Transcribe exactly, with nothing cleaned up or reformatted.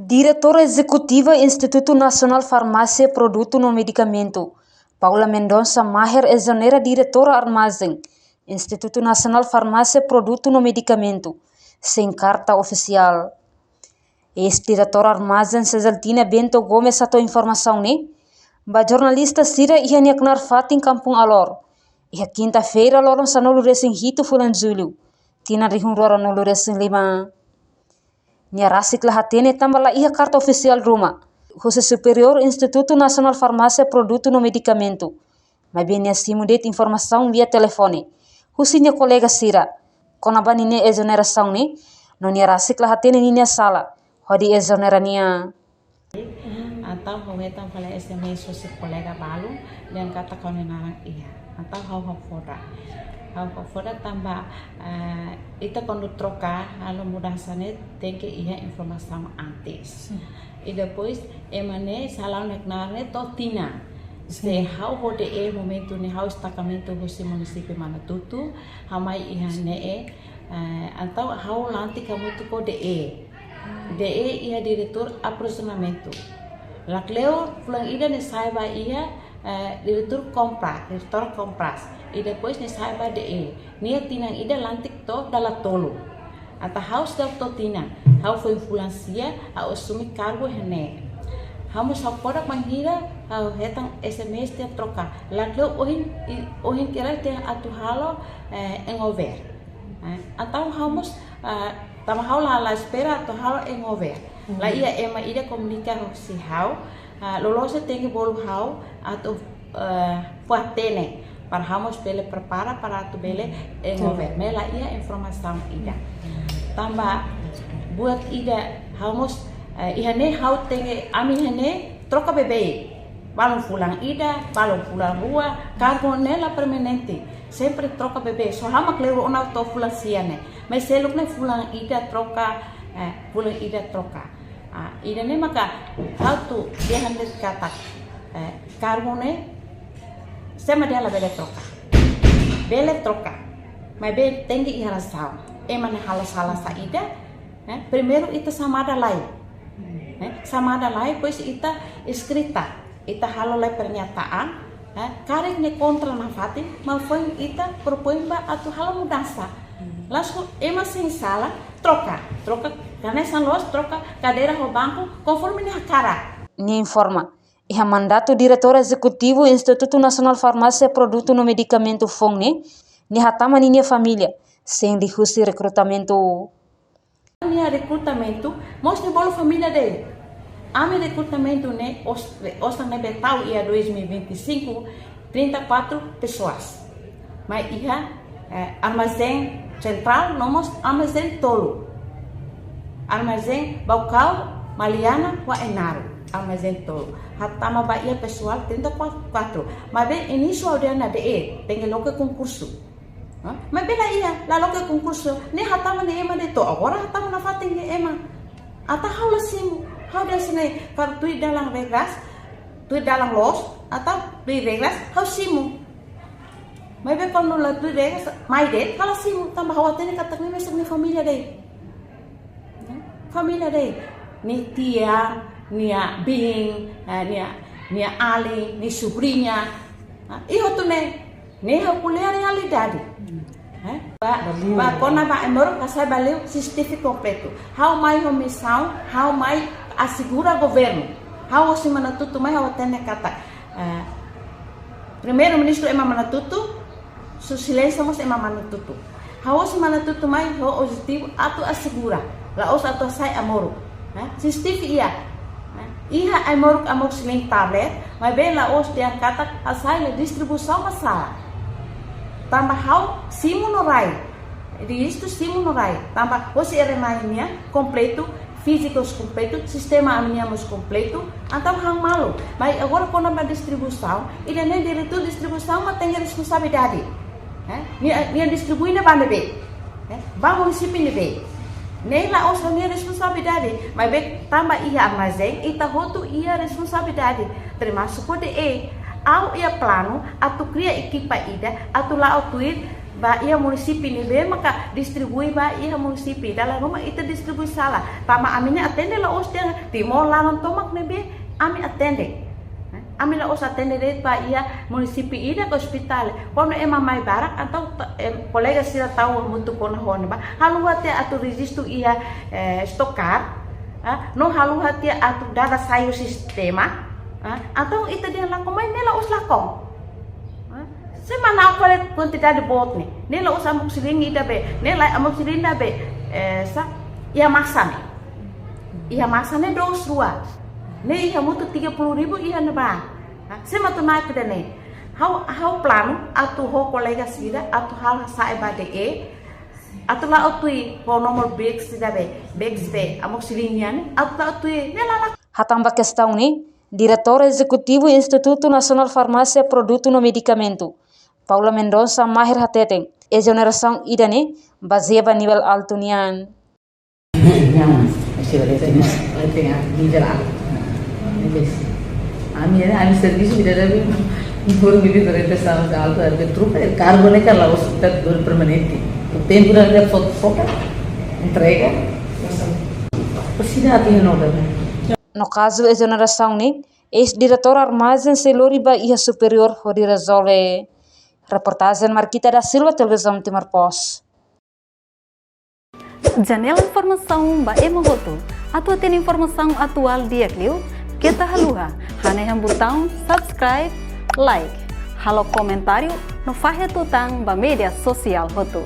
Diretora Ezekutiva Institutu Nasionál Farmásia Produtu no Medikamentu, Paula Mendonça Maher, ezonera diretora armazén Institutu Nasionál Farmásia Produtu no Medikamentu, sein karta ofisiál. Eis-diretora armazén Cesaltina Bento Gomes hato'o informasaun ne'e ba jornalista sira iha nia knaar fatin Kampung Alor, iha kinta-feira loron sanulu-resin-hitu fulan Jullu, tinan rihun rua rua-nulu-resin-lima. Nia rasik la hatene tanba la iha karta ofisiál ruma husi superiór Institutu Nasionál Farmásia Produtu no Medikamentu. Maibé nia simu de'it informasaun via telefone husi nia kolega sira kona-ba ninia ezonerasaun ne'e, no nia rasik la hatene ninia sala hodi ezonera nia. Entaun ha'u hetan fali S M S husi kolega balu, dehan katak ha'u-nia naran iha. Entaun ha'u hakfodak. Ha'u hakfodak tanba, eh, ita kuandu troka, halo mudansa ne'e tenke iha informasaun antes. Sin. I depois, ema ne'e sei hala'o nia knaar ne'e to'o tinan. Se, sin, ha'u ho D E momentu ne'e ha'u estakamentu husi munisípiu Manatutu, ha'u mai iha ne'e, eh, entaun ha'u lantik hamutuk ho D E. D E iha diretór aprovizionamentu. Lakleur fulan ida nia sa'e ba iha, eh, diretór kompra, diretór kompras. I depois nia sa'e ba D E. Nia tinan ida lantik to'o dala tolu. Entaun ha'u seidauk to'o tinan. Ha'u foin fulan sia, ha'u asumi kargu iha ne'e. Ha'u mós hakfodak bainhira ha'u hetan S M S dehan troka. Lakleur ohin, i, ohin kedas dehan atu halo, eh, handover. Eh, entaun ha'u mós, eh, tanba ha'u la, la espera atu halo handover. Hmm. La iha ema ida komunika husi ha'u, ah, loloos tenke bolu ha'u atu, eh, fó-hatene para ha'u mós bele prepara para atu bele, eh, handover. Maibé la iha informasaun ida. Tanba buat ida ha'u mós, eh, iha ne'e ha'u tenke, ami iha ne'e troka beibeik. Balun fulan ida, balun fulan rua, kargu ne'e la permanente. Sempre troka beibeik. Só ha'u mak kleur ona to'o fulan sia ne'e. Maibé seluk ne'e fulan ida troka, eh, fulan ida troka. Ah, ida-ne'e maka ha'u atu dehan de'it katak, eh, kargu ne'e sé mak dehan labele troka. Bele troka. Maibé tenke iha razaun. Ema ne'e halo sala saida, eh, primeiru ita xamada lai. Eh, xamada lai, depois ita eskrita. Ita halo lai pernyataan, eh, karik ne'e kontra nafatin, maibé foin ita propoin ba atu halo mudansa. Langsung ema sein sala, troka, troka hanesan loos, troka kadeira ho banku, konforme nia hakarak. Nia informa, iha mandatu diretór ezekutivu Institutu Nasionál Farmásia Produtu no Medikamentu, FUNMED, nia hatama ninia família, sein liuhusi rekrutamentu. Nia rekrutamentu, mós nia bolu família de'it. Ami rekrutamentu ne'e os-, osan ne'ebé tau iha dois mil e vinte e cinco, trinta e quatro pessoas. Mai iha, eh, armazén sentrál, no mós armazén tolu. Armazén Baucau, Maliana, ho Ainaro. Armazén tolu. Hatama ba iha pesoál trinta e quatro. Maibé inísiu ha'u dehan ida-ne'e, tenke loke konkursu. Hah? Maibé la iha, la loke konkursu. Ne'e hatama nia ema de'it to'o agora hatama nafatin nia ema. Entaun ha'u la simu. Ha'u dehan se ne'e, para tuir dalan regras, tuir dalan loos, entaun tuir regras, ha'u simu. Maibé kuandu la tuir regras, mai de'it, ha'u la simu, tanba ha'u hatene katak ne'e mesak nia família de'it. Família de'it. Nia tia, nia biin, eh, nia, nia alin, nia sobriña. Ah, i hotu ne'e, ne'e ha'u ko'alia realidade. Eh? Ba, ba kona-ba ai-moruk, hasai ba liu C C T V kompletu. Ha'u mai ho misaun, ha'u mai asegura governu. Ha'u hosi Manatutu mai ha'u hatene katak, eh, Primeiru-Ministru ema Manatutu, Sua Exelénsia mós ema Manatutu. Ha'u hosi Manatutu mai ho objetivu atu asegura, la'ós atu hasai ai-moruk. Hah? C C T V iha. Hah? Iha ai-moruk, ai-moruk selin tablet, maibé la'ós dehan katak hasai la distribuisaun mak sala. Tanba ha'u simu no rai. Rejistu simu no rai. Tanba hosi R N A nian kompletu, fíziku kompletu, sistema ami-nian mós kompletu, entaun han malu. Maibé agora kona-ba distribuisaun, ida-ne'e diretór distribuisaun mak tenke responsabilidade. Eh? Nia, nia distribui ne'e ba ne'ebé? Eh? Ba munisípiu ne'ebé? Ne'e la'ós ha'u-nia responsabilidade, maibé tanba iha armazén, ita hotu iha responsabilidade. Termasuk D E. Ha'u iha planu atu kria ekipa ida, atu la'o tuir ba iha munisípiu ne'ebé maka distribui ba iha munisípiu. Dala ruma ita distribui sala. Tanba ami-nia atende la'ós de'it Timor laran tomak ne'ebé ami atende. Ami la'ós atende de'it ba iha munisípiu ida ka ospitál. Kuandu ema mai barak, entaun, em, kolega sira tau hamutuk ona ho ne'ebá. Haluha tiha atu rejistu iha, eh, Stock Car, ah, no haluha tiha atu dada sai husi sistema, ah, entaun ita dehan lakon mai, ne'e la'ós lakon. Ah, se mana apa kuantidade boot ne'e, ne'e la'ós amoxicilina ida be, ne'e la amoxicilina be, eh, sá, iha masa ne'e. Iha masa ne'e doos rua. Ne'e iha hamutuk tiga puluh ribu iha ne'ebá. Ah, se mak atu naik ida-ne'e. Ha'u, ha'u planu atu ho kolega sira atu halo hasa'e ba D E, atu la'o tuir ho nomor Bex ida be, Bex be, amoxicilina nian, atu la'o tuir, ne'e la la. Hatán ba kestaun ne'e, Diretór Ezekutivu Institutu Nasionál Farmásia Produtu no Medikamentu, Paula Mendonça Maher hateten, ezonerasaun ida-ne'e bazeia ba nivel altu nian. Não, mas se vai ter, vai ter nível alto. Ami, ami servisu ida-ne'e, informe de orientasaun alta, de trupa, kargu ne'e ka la'ós dor permanente. Tempu ida foto, foto, entrega, presiza atu renovar. No kazu ezonerasaun ne'e, eis-diretór armazen sei lori ba iha superiór hodi rezolve. Reportajen Marquita da Silva, Televizaun Timor Post. Janela informasaun ba ema hotu. Atu hatene informasaun atuál di'ak liu, keta haluha hanehan butaun subscribe, like, halo komentáriu no fahe tutan ba média sosiál hotu.